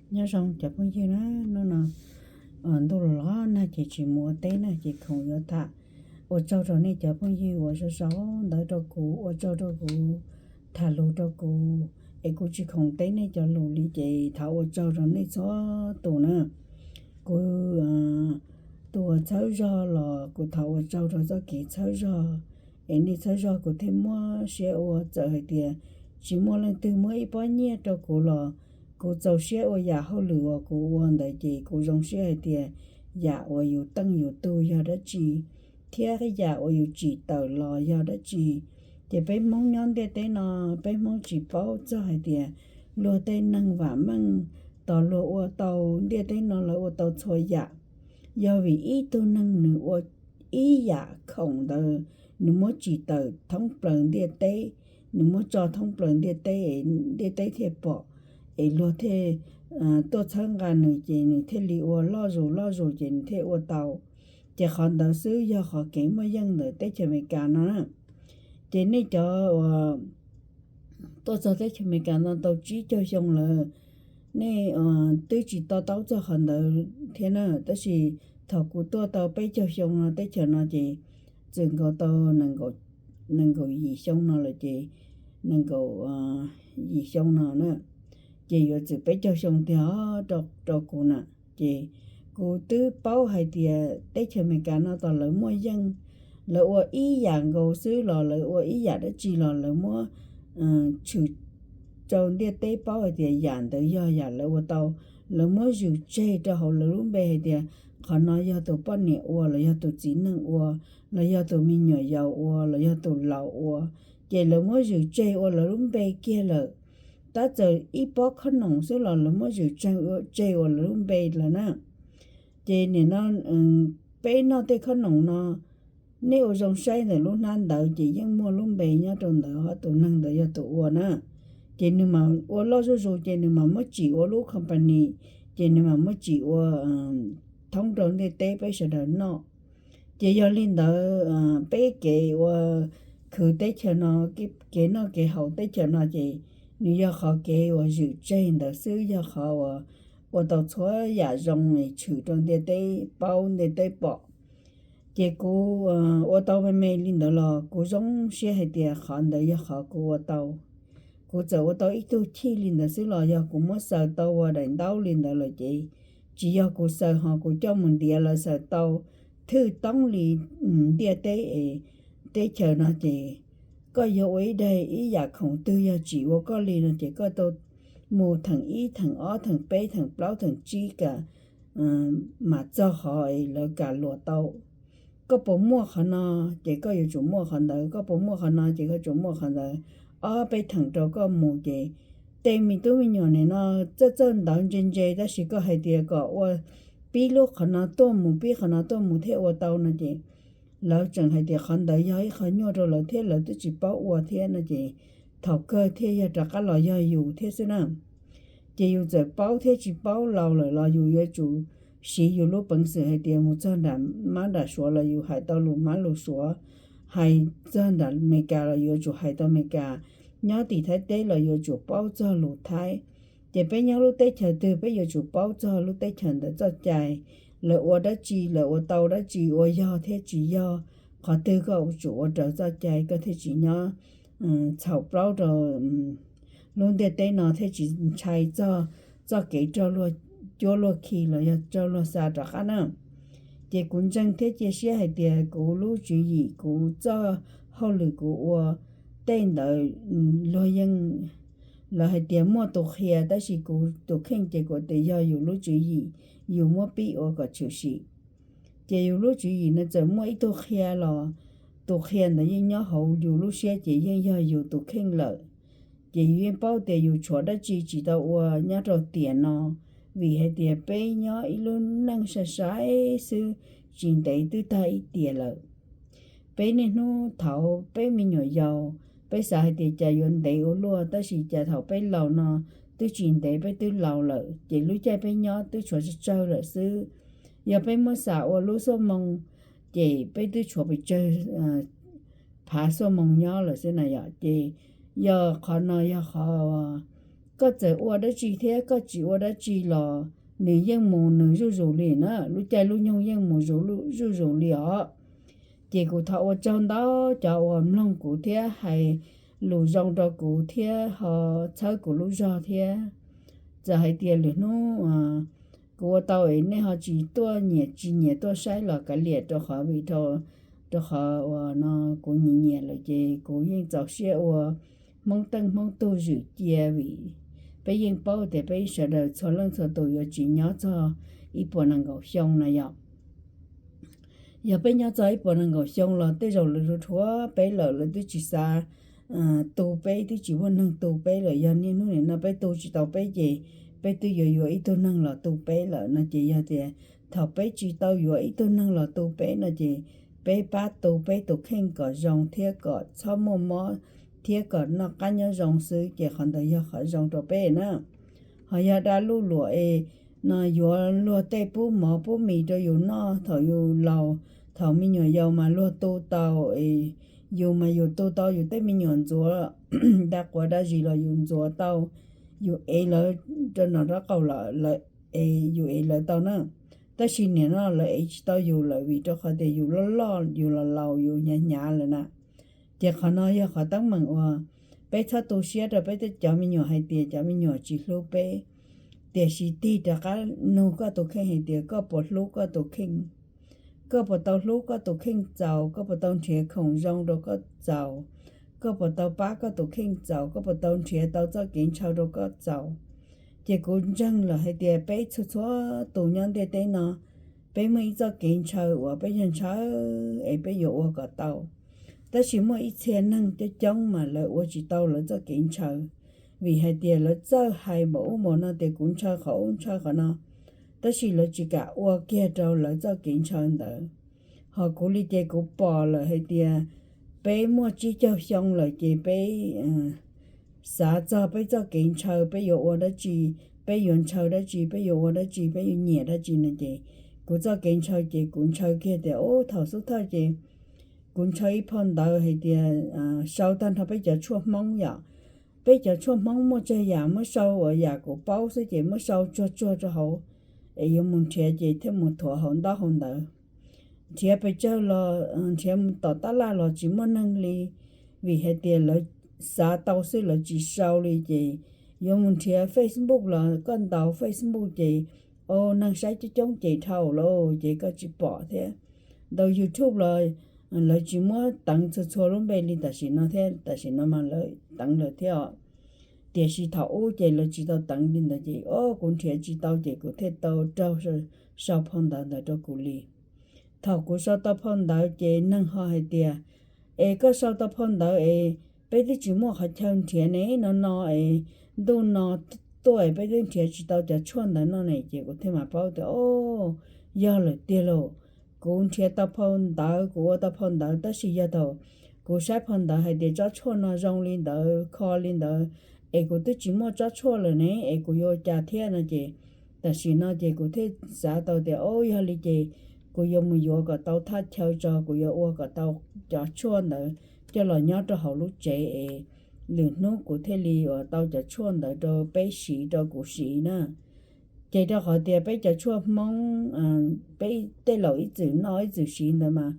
Nyob zoo cov phooj ywg na, hnub no ntuj los los nag ces tsis mus ua teb na ces khoom yuav tham ua tsaug rau nej cov phooj ywg uas sau sau ntawv rau kuv, ua tsaug rau kuv, tham lus rau kuv, es kuv tsis khoom teb nej cov lus li ces thov ua tsaug rau nej txhua tus na. Kuv tus uas txhawb zog los kuv thov ua tsaug rau txoj kev txhawb zog, es nej txhawb zog kuv thiaj muaj siab ua. Txawm hais tias tsis muaj leej twg muab ib pob nyiaj rau kuv los kuv txaus siab ua yam hauj lwm uas kuv ua ntawd ces kuv zoo siab hais tias yam uas yus teej yus tug yog dab tsi thiab yam uas yus tsim tawm los yog dab tsi. Ces peb Hmoob nyob ntiaj teb no, peb Hmoob tsis paub txog hais tias luag tej neeg vam meej tos luag ua tau ntiaj teb no lawv ua tau txhua yam, yog vim ib tug neeg nws ua ib yam khoom ntawd, nws muab tsim tawm thoob plaws ntiaj teb, nws muab tso thoob plaws ntiaj teb, ntiaj teb thiaj pom, es luag thiaj tuaj txhawb nqa nws ces nws thiaj li ua loj zus loj zus ces nws thiaj ua tau. Ces qhov ntawd xwb yog qhov kev muaj yeej ntawm teb chaws Amelikas no na. Ces nej cov uas tuaj txog teb chaws Amelikas no tau tsib caug xyoo lawm, nej twb tsis to taub txog qhov ntawd thiab na, tab sis thaum kuv tuaj tau peb caug xyoo no teb chaws no ces txwm nkaus tau nees nkaum yim xyoo no lawm ces, nees nkaum yim xyoo no na, ces yuav txwm peb caug xyoo tiag rau kuv na. Ces kuv twb paub hais tias teb chaws Amelikas no tos lawv muaj yeej, lawv ua ib yam nkaus xwb los lawv ua ib yam dab tsi los lawv muab tshwm rau ntiaj teb paub hais tias yam ntawd yog yam lawv ua tau. Lawv muab zwm tseg rau hauv lawv lub npe hais tias qhov no yog tus poj niam ua los yog tus txiv neej ua, los yog tus me nyuam yaus ua los yog tus laus ua, ces lawv muab zwm tseg ua lawv lub npe kiag lawm. Tab txawm ib pob khob noom xwb los lawv muab zwm tseg ua lawv lub npe lawm na. Ces nim no peb noj tej khob noom no, nej ua zoo saib ntawm lub hnab ntawd ces yeej muaj lub npe nyob rau ntawd, tus neeg ntawd yog tus ua na. Ces nws mam ua loj zuj zus ces nws mam muab tsim ua lub company, ces nws mam muab tsim ua thoob rau ntiaj teb peb sawv daws noj. Ces yog li ntawd peb kev ua khwv teb chaws no, kev noj kev haus teb chaws no ces nws yog qhov kev uas zwm tseg ntawd xwb, yog qhov uas ua tau txhua yam zoo tshwm rau ntiaj teb paub ntiaj teb pom. Ces kuv ua tau me me li ntawd los kuv zoo siab hais tias qhov ntawd yog qhov kuv ua tau. Kuv txawm ua tau ib tug chij li ntawd xwb los yog kuv muab xaws tau ua daim ntaub li ntawd lawm ces tsis yog kuv xaws ho kuv coj mus ntiav lawv xaws tau thwj toob li ntiaj teb es teb chaws no ces koj yuav ua ib daim ib yam khoom twg yog tsim ua koj li no ces koj tau mus theem ib theem ob theem peb theem plaub theem tsib kam mam txog qhov es lawv kam luam tau. Koj puas muaj qhov no ces koj yuav tsum muaj qhov ntawd, koj puas muaj qhov no ces koj tsum muaj qhov ntawd. Ob peb theem rau koj mus ces tej me tub me nyuam nim no txawj txawj ntawv ntse ntse tab sis koj hais tias kom ua pib lub qhov no tuaj mus pib qhov no tuaj mus thiaj ua tau no ces lawv tseem hais tias qhov ntawd yog ib qho nyuaj rau lawv thiab lawv twb tsis paub ua thiab no ces thaum kawg thiaj yog rov qab los yog yus thiab xwb na. Ces yus txawm paub thiab tsis paub laus lawm los yus yuav tsum siv yus lub peev xwm hais tias mus txog nram mab nram suav los yus hais tau lus mab lus suav, hais txog nram Amelikas los yuav tsum hais tau Amelikas, nyob tim Thaib teb los yuav tsum paub txog lus Thaib. Ces peb nyob lub teb chaws twg peb yuav tsum paub txog lub teb chaws ntawd txoj cai, lawv ua dab tsi lawv ua tau dab tsi, ua yog thiab tsis yog, qhov twg koj yuav tsum ua raws txoj cai koj thiaj tsis nyob txhaum plaub rau lub ntiaj teb no thiaj tsis ntshai txog txoj kev raug luag cuab luag khi los yog raug luag xa rov qab na. Ces kuv ntseeg thiab cia siab hais tias kuv lub tswv yim kuv txoj hauj lwm kuv ua tej ntawd luag yeej, lawv hais tias muaj tus qhia tab sis kuv tus kheej ces kuv tias yog yus lub tswv yim, yus muab pib ua kom tshwm sim. Ces yus lub tswv yim no txawm muaj ib tug qhia los tus qhia ntawd yeej nyob hauv yus lub siab ces yeej yog yus tus kheej lawm. Ces yus yeej paub tias yus tshuav dab tsi tsis tau ua nyob rau tiam no, vim hais tias peb nyob ib lub neej sai sai xwb, tsis ntev twb tag ib tiam lawm. Peb niaj hnub thaud peb me nyuam yaus, peb xav hais tias cas yuav ntev ua luaj tab sis cas thaum peb laus no twb tsis ntev peb twb laus lawm ces lub caij peb nyob twb tshuav tsawg tsawg lawm xwb. Yog peb muab xam ua lub xuab moos ces peb twb tshuav pes tsawg phav xuab moos nyob lawm xwb na yom. Ces yog qhov no yog qhov koj txawm ua dab tsi thiab koj tsis ua dab tsi los nws yeej mus nws zuj zus li na, lub caij lub nyoog yeej mus zuj zus li os. Ces kuv thov ua tsaug ntau cov uas mloog kuv thiab hais lus zoo rau kuv thiab ho txhawb kuv lub zog thiab. Txawm hais tias lwm hnub kuv ua tau es nej ho tsis tuaj nyiam tsis nyiam tuaj saib los kav liam rau qhov vim rau qhov uas no kuv nyiam nyiam lawm ces kuv yeej txaus siab ua Hmoob teej Hmoob tug zwm cia vim peb yeej paub tias peb sawv daws txhua leej txhua tus yuav tsis nyob txog ib puas nees nkaum xyoo no yom. Yog peb nyob txog ib puas nees nkaum xyoo los tej zaum lawv rhuav peb lawm, lawv twb tsis xav tu peb, twb tsis muaj neeg tu peb lawm. Yog niaj hnub nim no peb tu tsis tau peb ces peb twb yuav yuav ib tug neeg los tu peb lawm no ces yog tias thaum peb tsis tau yuav ib tug neeg los tu peb no ces peb pab tu peb tus kheej kom zoo thiab kom txhob muaj mob thiab kom noj qab nyob zoo xwb ces qhov ntawd yog qhov zoo rau peb na. Ho yog dab luj luam es no yuav luag tej pub mov pub mis rau yus noj thaum yus laus, thaum me nyuam yaus mas luag tu tau es yus mas yus tu tau yus tej me nyuam ntxuav da quav da zis los yus ntxuav tau, yus ev lawv rau nom rov qaum lawm es yus ev lawv tau na. Tab sis nim no lawv ev tsis tau yus lawm vim rau qhov tias yus loj loj yus los laus yus hnyav hnyav lawm na. Ces qhov no yog qhov teeb meem uas peb txhob tu siab rau peb tej cov me nyuam hais tias cov me nyuam tsis hlub peb, tiam sis tig rov qab nug koj tus kheej hais tias koj puas hlub koj tus kheej, koj puas tau hlub koj tus kheej txaus, koj puas tau nrhiav khoom zoo rau koj txaus, koj puas tau pab koj tus kheej txaus, koj puas tau nrhiav tau txoj kev ntshaw rau koj txaus. Ces kuv ntseeg lawm hais tias peb txhua txhua tus nyob ntiaj teb no, peb muaj ib txoj kev ntshaw uas peb yog ntshaw es peb yuav ua kom tau. Tab sis muaj ib txhia neeg coob coob mas lawv ua tsis tau lawv txoj kev ntshaw, vim hais tias lawv txawj hais npaum ub npaum no tias kuv ntshaw qhov ub ntshaw qhov no, tab sis lawv tsis kam ua kiag rau lawv txoj kev ntshaw ntawd. Ho kuv li ces kuv pom lawm hais tias peb muaj tsib caug xyoo lawm ces peb xav txog peb txoj kev ntshaw, peb yuav ua dab tsi, peb yuav ntshaw dab tsi, peb yuav ua dab tsi, peb yuav nyiam dab tsi no ces kuv txoj kev ntshaw ces kuv ntshaw kiag tias ub thaum xub thawj ces kuv ntshaw ib phau ntawv hais tias sau tag nrho peb cov tshuaj Hmoob yom. Peb cov tshuaj Hmoob muaj tsawg yam muab sau ua yam kuv paub xwb ces muab sau tsuag tsuag rau hauv es yuav mus nrhiav ces thiaj mus thuav hauv ntaub hauv ntawv. Nrhiav pes tsawg los nrhiav mus tom tab laj los tsis muaj neeg li, vim hais tias lawv xav tau xwb lawv tsis sau li ces yuav mus nrhiav Facebook los koj ntaus Facebook ces o neeg saib coob coob ces dhau lawm ces koj tsis pom thiab. Ntaus YouTube los lawv tsis muab teev txhua txhua lub npe li tam sim no thiab, tam sim no mas lawv teev lawm thiab os. Tiam sis thaum ub ces lawv tsis tau teev li ntawd ces o kuv nrhiav tsis tau ces kuv thiaj tau raug sau phau ntawv ntawd rau kuv li. Thaum kuv sau tau phau ntawv ces neeg ho hais tias es koj sau tau phau ntawv es peb twb tsis muaj qhov chaw nrhiav ne no no es ntuj no tuaj es peb twb nrhiav tsis tau cov tshuaj ntawd no ne ces kuv thiaj mam paub tias o yog lawm tiag lauj. Kuv nrhiav tau phau ntawv kuv ua tau phau ntawv tab sis yog thaum kuv saib phau ntawv hais tias tsob tshuaj no zoo li ntawd kho li ntawd es kuv twb tsis muaj tsob tshuaj lawm ne es kuv yuav ua cas thiab no ces tam sim no ces kuv thiaj xav tau tias o yog li ces kuv yuav mus yuav kom tau thaj chaw tso, kuv yuav ua kom tau cov tshuaj ntawd coj los nyob rau hauv lub tsev es lwm hnub kuv thiaj li ua tau cov tshuaj ntawd rau peb siv rau kuv siv na. Ces rau qhov tias peb cov tshuaj Hmoob, peb tej laus ib txwm noj ib txwm siv ntawd mas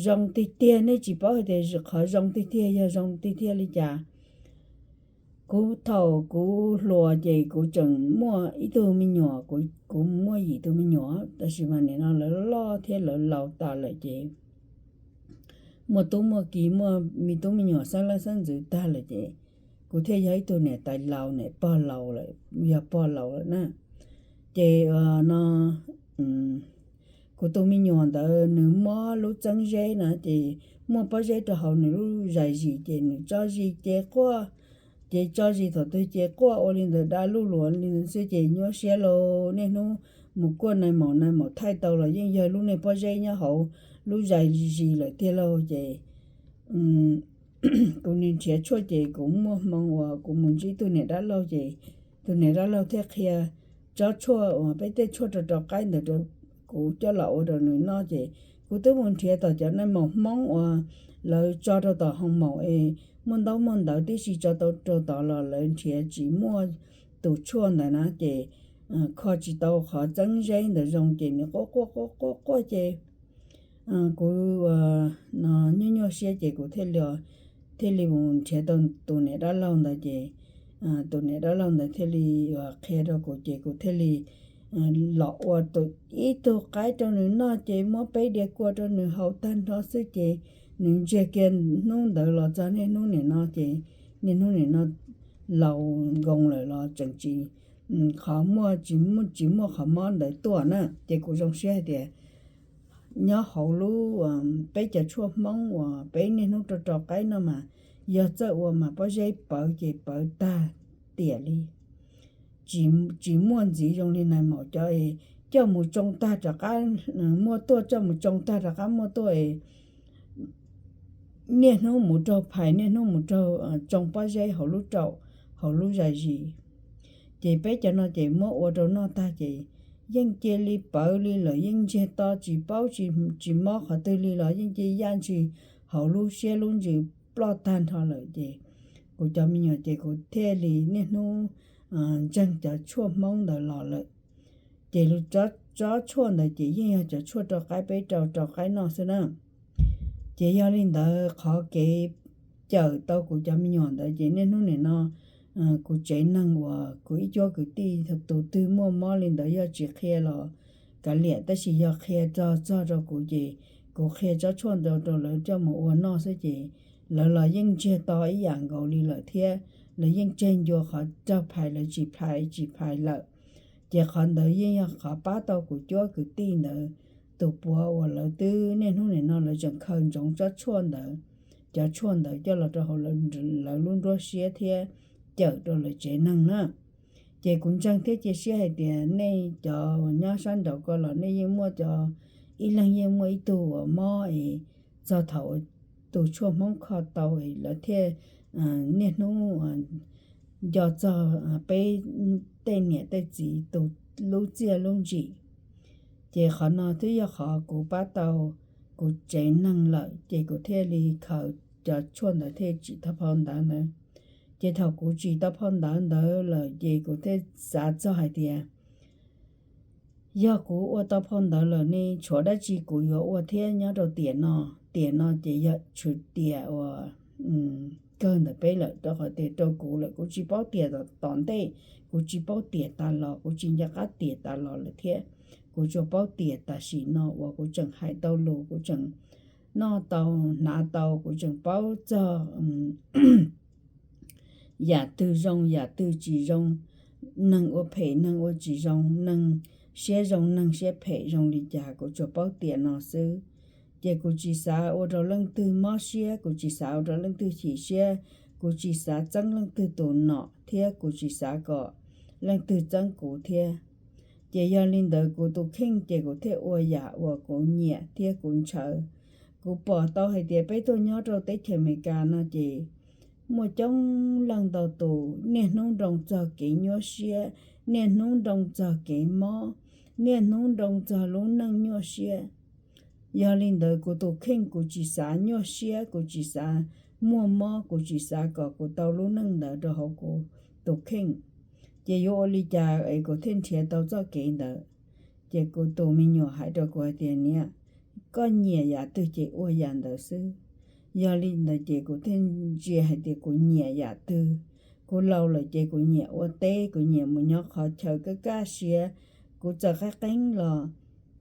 zoo tiag tiag, nej tsis paub hais tias qhov zoo tiag tiag yog zoo tiag tiag li cas. Kuv thaum kuv hluas ces kuv tseem muaj ib tug me nyuam, kuv muaj yim tug me nyuam tab sis mas nim no lawv loj thiab lawv laus tas lawm ces muaj tub muaj ki muaj me tub me nyuam xeeb leej xeeb ntxwv tag lawm ces kuv thiaj yog ib tug niam tais laus, niam pog laus lawm, yog pog laus lawm na. Ces no kuv tus me nyuam ntawd nws mob lub txeeb zeb na ces muaj pob zeb rau hauv nws lub zais zis ces nws tso zis ces quaj, ces tso zis thaum twg ces quaj ua li ntawd da luj luas li ntawd xwb ces nyuaj siab lauj. Niaj hnub mus kuaj nais maum, nais maum thaij tau los yeej yog lub niag pob zeb nyob hauv lub zais zis lawm tiag lauj. Ces kuv nim nrhiav tshuaj ces kuv muaj hmoo uas kuv mus ntsib tus niam dab laug ces tus niam dab laug thiaj qhia tsob tshuaj uas peb tej tshuaj rau rau qaib ntawd rau kuv coj los ua rau nws noj ces kuv twb mus nrhiav tom cov nais maum Hmoob uas lawv tso rau tom hoo maum es muaj ntaub muaj ntawv tib si tso tau rau tod los lawv nrhiav tsis muaj tus tshuaj ntawd na ces kho tsis tau qhov txeeb zeb ntawd zoo ces nws quaj quaj quaj quaj quaj ces kuv nyuaj nyuaj siab ces kuv thiaj li mus nrhiav tau tus niam dab laug ntawd ces tus niam dab laug ntawd thiaj li qhia rau kuv ces kuv thiaj li los ua ib tug qaib rau nws noj ces muab peb diav kua rau nws haus tag nrho xwb ces nws ntsiag kiag hnub ntawd los txog niaj hnub nim no ces niaj hnub nim no laus nkoos lawm los tseem tsis, qhov muaj tsis, tsis muaj qhov mob ntawd tuaj na ces kuv zoo siab hais tias nyob hauv lub, peb cov tshuaj Hmoob uas peb niaj hnub rau rau qaib no mas yog txawj ua mas pob zeb pawv ces pawv tag tiam li, tsis muaj ntxiv zoo li nais maum cov es coj mus tsoo tag rov qab muaj tuaj, coj mus tsoo tag rov qab muaj tuaj es niaj hnub mus raug phais, niaj hnub mus raug tsoo pob zeb hauv lub raum, hauv lub zais zis. Ces peb cov no ces muab ua rau noj tag ces yeej cia li pawv li lawm, yeej ntsiag to tsis paub tsis mob qhov twg li los yeej cia yaj ntshis hauv lub siab lub ntsws ploj tag nrho lawm ces kuv cov me nyuam ces kuv thiaj li niaj hnub ntseeg cov tshuaj Hmoob ntawd los lawm. Ces tsob tshuaj ntawd ces yeej yog cov tshuaj rau qaib, peb rau rau qaib noj xwb na. Ces yog li ntawd qhov kev cawm tau kuv cov me nyuam ntawd ces niaj hnub nim no kuv tsev neeg uas kuv ib cuab kwv tij tus twg muaj mob li ntawd yog tsis qhia los kav liam, tab sis yog qhia txog txog rau kuv ces kuv qhia tsob tshuaj ntawd rau lawv coj mus ua noj xwb ces lawv los yeej ntsiag to ib yam nkaus li lawm thiab lawv yeej tseg ncua qhov raug phais, lawv tsis phais tsis phais lawm. Ces qhov ntawd yeej yog qhov pab tau kuv cuab kwv tij ntawd tus puav uas lawv twb niaj hnub nim no lawv tseem khaws ntsoov tsob tshuaj ntawd, cov tshuaj ntawd coj los rau hauv lawv lub nruab siab thiab cawm rau lawv tsev neeg na. Ces kuv ntseeg thiab cia siab hais tias nej cov nyob sab nraud ko los nej yeej muaj cov, ib leeg yeej muaj ib tug uas mob es txog thaum tus tshuaj Hmoob kho tau es lawv thiaj niaj hnub nco txog peb tej niam tej txiv tus lub txiaj lub ntsim. Ces qhov no twb yog qhov kuv pab tau kuv tsev neeg lawm ces kuv thiaj li khaws cov tshuaj ntawd thiaj tsim tau phau ntawv ntawd. Ces thaum kuv tsim tau phau ntawv ntawd lawm ces kuv thiaj xav txog hais tias yog kuv ua tau phau ntawv lawm ne tshuav dab tsi kuv yuav ua thiab nyob rau tiam no. Tiam no ces yog tshuav tiam uas kawg ntawm peb lawm, rau qhov tias rau kuv lawm kuv tsis paub tiam tom ntej, kuv tsis paub tiam tas los, kuv tsis nco qab tiam tas los lawm thiab. Kuv tsuas paub tiam tam sim no uas kuv tseem hais tau lus, kuv tseem noj tau hnav tau, kuv tseem paub txog yam twg zoo yam twg tsis zoo, neeg ua phem neeg ua tsis zoo, neeg siab zoo neeg siab phem zoo li cas, kuv tsuas paub tiam no xwb. Ces kuv tsis xav ua rau leej twg mob siab, kuv tsis xav ua rau leej twg chim siab, kuv tsis xav txeeb leej twg tus nom thiab kuv tsis xav kom leej twg txeeb kuv thiab. Ces yog li ntawd kuv tus kheej ces kuv thiaj ua yam uas kuv nyiam thiab kuv ntshaw. Kuv pom tau hais tias peb tuaj nyob rau teb chaws Amelikas no ces muaj coob leej ntau tus niaj hnub nroo txog kev nyuaj siab, niaj hnub nroo txog kev mob, niaj hnub nroo txog lub neej nyuaj siab. Yog li ntawd kuv tus kheej kuv tsis xav nyuaj siab, kuv tsis xav muaj mob, kuv tsis xav kom kuv tau lub neej ntawd rau hauv kuv tus kheej. Ces yuav ua li cas es kuv thiaj nrhiav tau txoj kev ntawd? Ces kuv tus me nyuam hais rau kuv hais tias, niam, koj nyiam yam twg ces ua yam ntawd xwb. Yog li ntawd ces kuv thiaj ntsia hais tias kuv nyiam yam twg. Kuv laus lawm ces kuv nyiam ua teb, kuv nyiam mus nyob qhov chaw kaj kaj siab. Kuv txawm qeeb qeeb los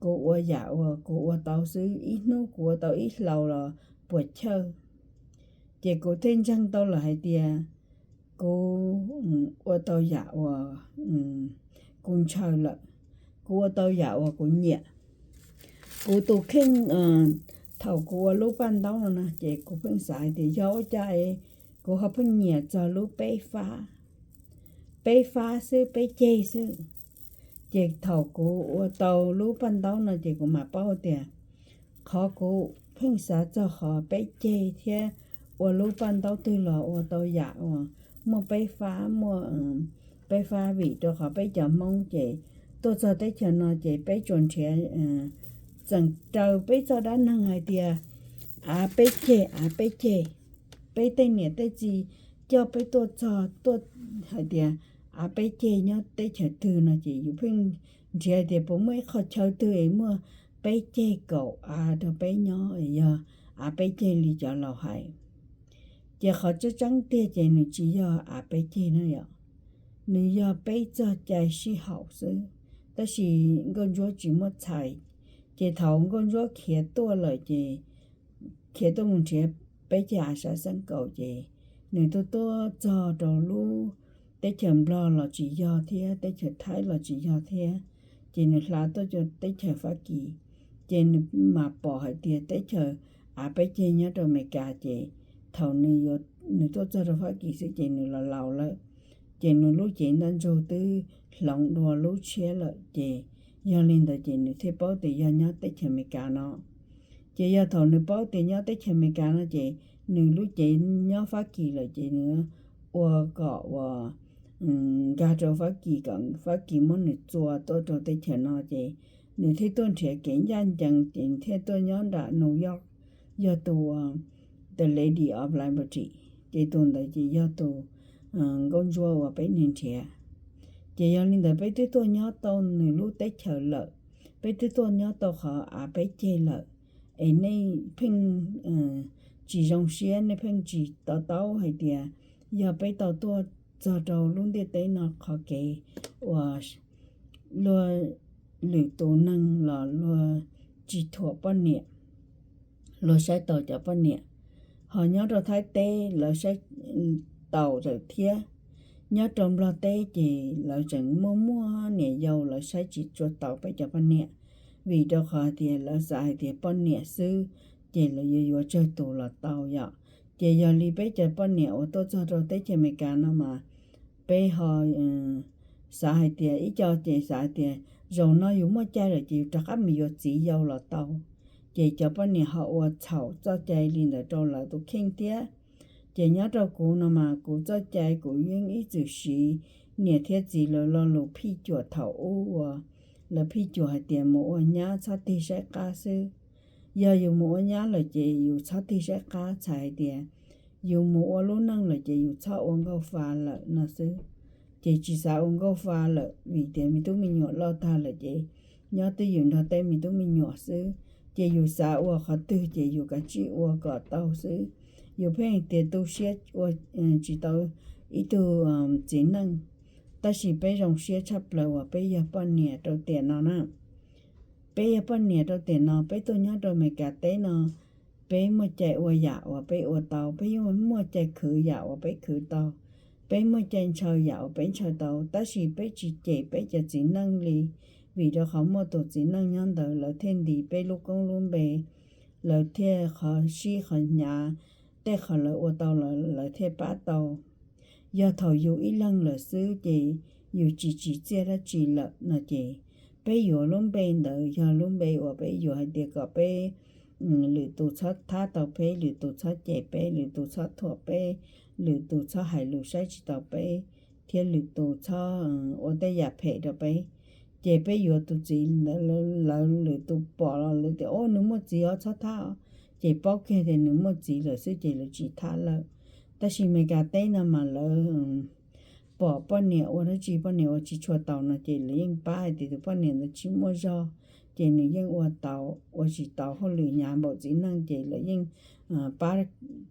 kuv ua yam uas kuv ua tau xwb, ib hnub kuv ua tau ib hlau los puas chawj. Ces kuv thiaj ntseeg tau lawm hais tias kuv ua tau yam uas kuv ntshaw lawm, kuv ua tau yam uas kuv nyiam. Kuv tus kheej, thaum kuv ua lub paj ntaub no no ces kuv pheej xav hais tias yog ua cas es kuv ho pheej nyiam txog lub peb fab, peb fab xwb, peb ceg xwb. Ces thaum kuv ua tau lub paj ntaub no ces kuv mam paub tias qhov kuv pheej xav txog qhov peb ceg thiab ua lub paj ntaub twg los ua tau yam uas muaj peb fab, muaj peb fab vim rau qhov peb cov Hmoob ces tuaj txog teb chaws no ces peb tsuas nrhiav, tseem raws peb txoj dab neeg hais tias av peb ceg, av peb ceg. peb tej niam tej txiv coj peb tuaj txog tuaj hais tias av peb ceg nyob teb chaws twg no ces yus pheej nrhiav tias puas muaj ib qhov chaw twg es muaj peb ceg kaum av rau peb nyob, yog av peb ceg li cov laus hais. Ces qhov tseeb tseeb tiag ces nws tsis yog av peb ceg na yom, nws yog peb txoj cai sib haum xwb, tab sis nkauj ntsuab tsis muab txhais. Ces thaum nkauj ntsuab khiav tuaj lawm ces khiav tuaj mus nrhiav peb ceg av sav xeeb kaum ces nws tuaj tuaj txog rau lub teb chaws Nplog los tsis yog thiab, teb chaws Thaib los tsis yog thiab, ces nws hla tuaj teb chaws Fab Kis. Ces nws mam pom hais tias teb chaws av peb ceg nyob rau Amelikas ces thaum nws tuaj txog rau Fab Kis xwb ces nws los laus lawm, ces nws lub cev ntaj ntsug twb hloov dua lub tshiab lawm ces yog li ntawd ces nws thiaj paub tias yog nyob teb chaws Amelikas no. Ces yog thaum nws paub tias nyob teb chaws Amelikas no ces nws lub cev nyob Fab Kis lawm ces nws ua kom uas nkag rau Fab Kis kom Fab Kis muab nws txua tuaj rau teb chaws no ces nws thiaj tuaj nrhiav kev ncaj ncees ces thiaj tuaj nyob nram New York, yog tus The Lady of Liberty, ces tus ntawd ces yog tus nkauj ntsuab uas peb nrhiav. Ces yog li ntawd peb twb tuaj nyob tau nws lub teb chaws lawm, peb twb tuaj nyob tau qhov av peb ceg lawm, es nej pheej tsis zoo siab, nej pheej tsis to taub hais tias yog peb tau tuaj txog rau lub ntiaj teb no qhov kev uas luag lwm tus neeg los luag tsis thuam poj niam, luag saib taus cov poj niam. Ho nyob rau Thaib teb lawv saib taus lawm thiab. Nyob rau Nplog teb ces lawv tseem muaj muaj niam yau lawv saib tsis tshua taus peb cov poj niam, vim rau qhov tias lawv xav hais tias poj niam xwb ces lawv yuav yuav tsawg tus los tau yom. Ces yog li peb cov poj niam uas tuaj txog rau teb chaws Amelikas no mas peb ho xav hais tias ib co ces xav hais tias zaum no yus muaj cai lawm ces yus rov qab mus yuav txiv yau los tau. Ces cov poj niam ho ua txhaum txoj cai li ntawd rau lawv tus kheej thiab. Ces nyob rau kuv no mas kuv txoj cai kuv yeej ib txwm siv, niam thiab txiv lawv lo lus phij cuam thaum ub uas lawv phij cuam hais tias mus ua nyab txhob tig saib qab xwb. Yog yus mus ua nyab lawm ces yus txhob tig saib qab, txhais hais tias yus mus ua lub neej lawm ces yus txhob ua nkauj fa lawm no xwb. Ces tsis xav ua nkauj fa lawm vim tias me tub me nyuam loj tag lawm ces nyob twj ywm nrog tej me tub me nyuam xwb. Ces yus xav ua qhov twg ces yus kav tsij ua kom tau xwb. Yus pheej tias tu siab ua tsis tau ib tug txiv neej, tab sis peb zoo siab tshaj plaws uas peb yog poj niam rau tiam no na. Peb yog poj niam rau tiam no, peb tuaj nyob rau Amelikas teb no, peb muaj cai ua yam uas peb ua tau, peb yeej muaj cai khwv yam uas peb khwv tau, peb muaj cai ntshaw yam uas peb ntshaw tau, tab sis peb tsis cem peb cov txiv neej li, vim rau qhov muaj tus txiv neej nyob ntawd lawv thiaj ntis peb lub koob lub npe, lawv thiaj qhov sib qhov hnyav, tej qhov lawv ua tau lawv thiaj pab tau. Yog thaum yus ib leeg lawm xwb ces yus tsis tsim txiaj dab tsi lawm no ces peb yuav lub npe ntawd yog lub npe uas peb yuav hais tias kom peb lwm tus txhob thab tau peb, lwm tus txhob cem peb, lwm tus txhob thuam peb, lwm tus txhob hais lus saib tsis taus peb, thiab lwm tus txhob ua tej yam phem rau peb. Ces peb yuav tus txiv ntawd, lawv lwm tus pom los lawv tias, o, nws muaj txiv os, txhob thab os. Ces paub kiag tias nws muaj txiv lawm xwb ces lawv tsis thab lawm. Tab sis Amelikas teb no mas lawv pom poj niam ua dab tsi, poj niam ua tsis tshua taus no ces lawv yeej pab hais tias tus poj niam ntawd tsis muaj zog, ces nws yeej ua tau, ua tsis tau hauj lwm hnyav npaum txiv neej ces lawv yeej pab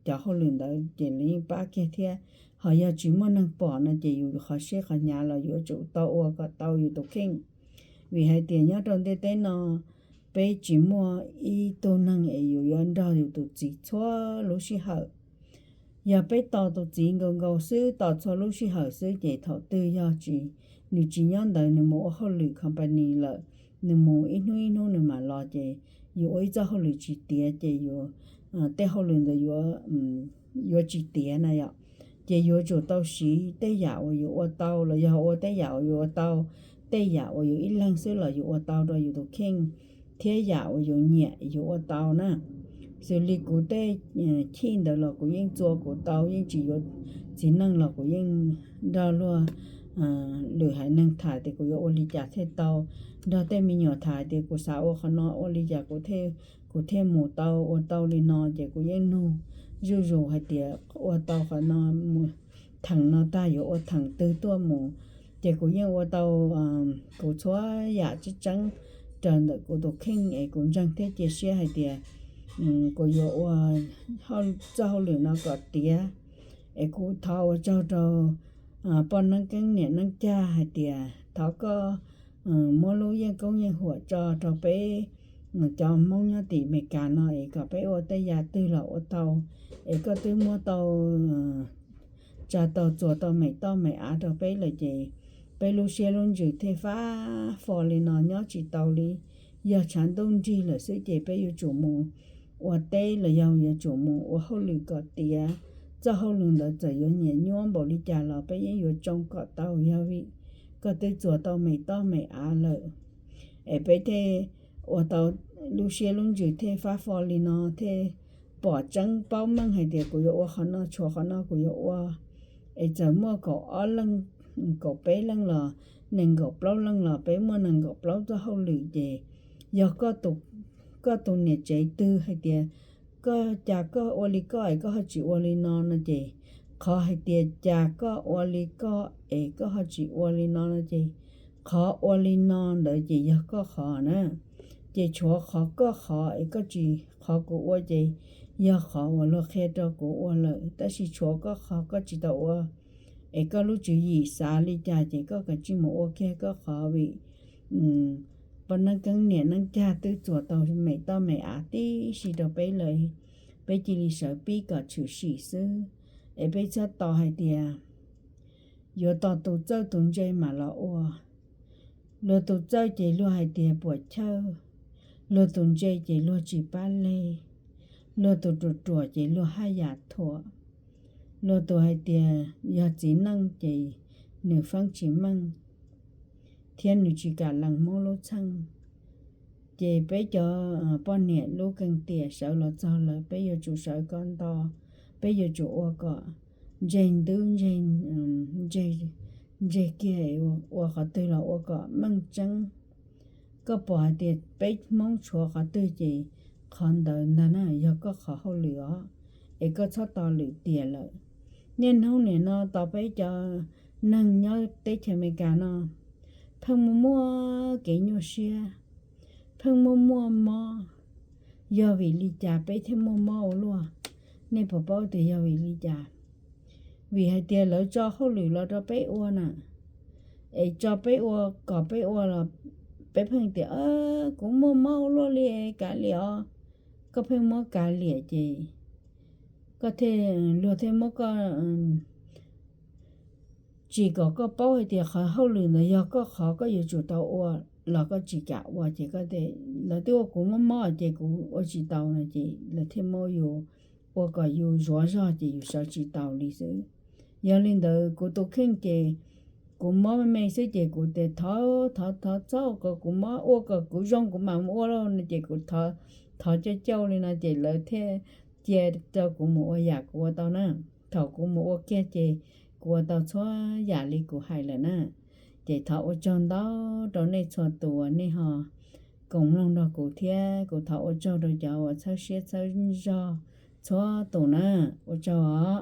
cov hauj lwm ntawd ces lawv yeej pab kiag thiab. Ho yog tsis muaj neeg pom no ces yus qhov siab qhov hnyav los yuav tsum tau ua kom tau yus tus kheej. Vim hais tias nyob rau ntiaj teb no peb tsis muaj ib tug neeg es yus yuav nrog yus tus txiv txhua lub sij hawm. Yog peb tos tus txiv nkaus nkaus xwb, tos txhua lub sij hawm xwb ces thaum twg yog tsis, nws tsis nyob ntawd, nws mus ua hauj lwm company lawm, nws mus ib hnub ib hnub nws mam los ces yus ua ib txoj hauj lwm tsis tiav ces yus tej hauj lwm ntawd yuav tsis tiav na yom. Ces yuav tsum tau siv tej yam uas yus ua tau los yog ua tej yam uas yus ua tau, tej yam uas yus ib leeg xwb los yus ua tau rau yus tus kheej, thiab yam uas yus nyiam yus ua tau na. Xws li kuv tej chij ntawd los kuv yeej txua kuv tau, yeej tsis yuav txiv neej los kuv yeej nrog luag lwm haiv neeg tham tias kuv yuav ua li cas thiaj tau, nrog tej me nyuam tham tias kuv xav ua qhov no ua li cas kuv thiaj mus tau ua tau li no ces kuv yeej nug zuj zus hais tias ua tau qhov no mus theem no tag yuav ua theem twg tuaj mus. Ces kuv yeej ua tau kuv txhua yam tseeb tseeb raws ntawm kuv tus kheej es kuv ntseeg thiab cia siab hais tias kuv yuav ua txoj hauj lwm no kom tiav. Es kuv thov ua tsaug rau poj neeb keeb niam neeb cag hais tias thov koj muab lub yeej koob yeej huam tso rau peb cov Hmoob nyob tim Amelikas no es kom peb ua tej yam twg los ua tau, es koj twb muab tau tsa tau txuas tau me toj me av rau peb lawm ces peb lub siab lub ntsws thiaj fab fo li no nyob tsis tau li. Yog tshav ntuj nrig lawm xwb ces peb yuav tsum mus ua teb los yog yuav tsum mus ua hauj lwm kom tiav. Txoj hauj lwm ntawd txawm yuav nyiam nyuab npaum li cas los peb yeej yuav tsoo kom tau yog vim koj twb txuas tau me toj me av lawm. Es peb thiaj ua tau lub siab lub ntsws thiaj fab fo li no thiaj pom tseeb paub meej hais tias kuv yuav ua qhov no tshuav qhov no kuv yuav ua. Es txawm muaj kaum ob leej, kaum peb leej los nees nkaum plaub leej los peb muaj nees nkaum plaub txoj hauj lwm ces yog koj tus niam tsev twg hais tias koj cas koj ua li koj es koj ho tsis ua li no no ces qhov hais tias cas koj ua li koj es koj ho tsis ua li no no ces qhov ua li no ntawd ces yog koj qhov na. Ces tshuav qhov koj qhov es koj tsis, qhov kuv ua ces yog qhov uas luag qhia rau kuv ua lawm, tab sis tshuav koj qhov koj tsis tau ua. Es koj lub tswv yim xav li cas ces koj kav tsij mus ua kiag koj qhov vim poj neeb keeb niam neeb cag twb txuas tau me toj me av tib si rau peb lawm, peb cia li sawv pib kom tshwm sim xwb. Es peb txhob tos hais tias yuav tos tus txawj tus ntse mam los ua. Luag tus txawj ces luag hais tias puas chawj, luag tus ntse ces luag tsis pab leg, luag tus ruam ruam ces luag haj yam thuam, luag tus hais tias yog txiv neej ces nws feeb tsis meej thiab nws tsis kam lees Hmoob lub txheej. Ces peb cov poj niam lub kees tiam sawv los txog lawm, peb yuav tsum sawv kom nto, peb yuav tsum ua kom ntseg ntub ntseg, ntseg kiag, ua qhov twg los ua kom meej tseeb. Koj pom hais tias peb Hmoob tshuav qhov twg ces qhov ntawd ntag na yog koj qhov hauj lwm os, es koj txhob tos lwm tiam lawm. Niaj hnub nim no tos peb cov neeg nyob teb chaws Amelikas no pheej muaj muaj kev nyuaj siab, pheej muaj muaj mob. Yog vim li cas peb thiaj muaj mob ua luaj? Nej puas paub tias yog vim li cas? Vim hais tias lawv tso hauj lwm los rau peb ua na, es tso peb ua, kom peb ua los peb pheej tias kuv muaj mob ua luaj li, kav liam os. Koj pheej muab kav liam ces koj thiaj, luag thiaj muab koj tsim kom koj paub hais tias qhov hauj lwm ntawd yog koj qhov koj yuav tsum tau ua los koj tsis kam ua ces koj tias lawv twb ua kuv mob mob ces kuv ua tsis tau no ces lawv thiaj muab yus ua kom yus zuav zog ces yus sawv tsis taus li xwb. Yog li ntawd kuv tus kheej ces kuv mob me me xwb ces kuv tias thov thov thov txhob kom kuv mob, ua kom kuv zoo kuv mam mus ua lauj no ces kuv thov cauj cauj li no ces lawv thiaj cia rau kuv mus ua yam kuv ua tau na. Thaum kuv mus ua kiag ces kuv ua tau txhua yam li kuv hais lawm na. Ces thov ua tsaug ntau rau nej txhua tus uas nej ho koom mloog nrog kuv thiab kuv thov ua tsaug rau cov uas txhawb siab txhawb zog txhua tus na. Ua tsaug os.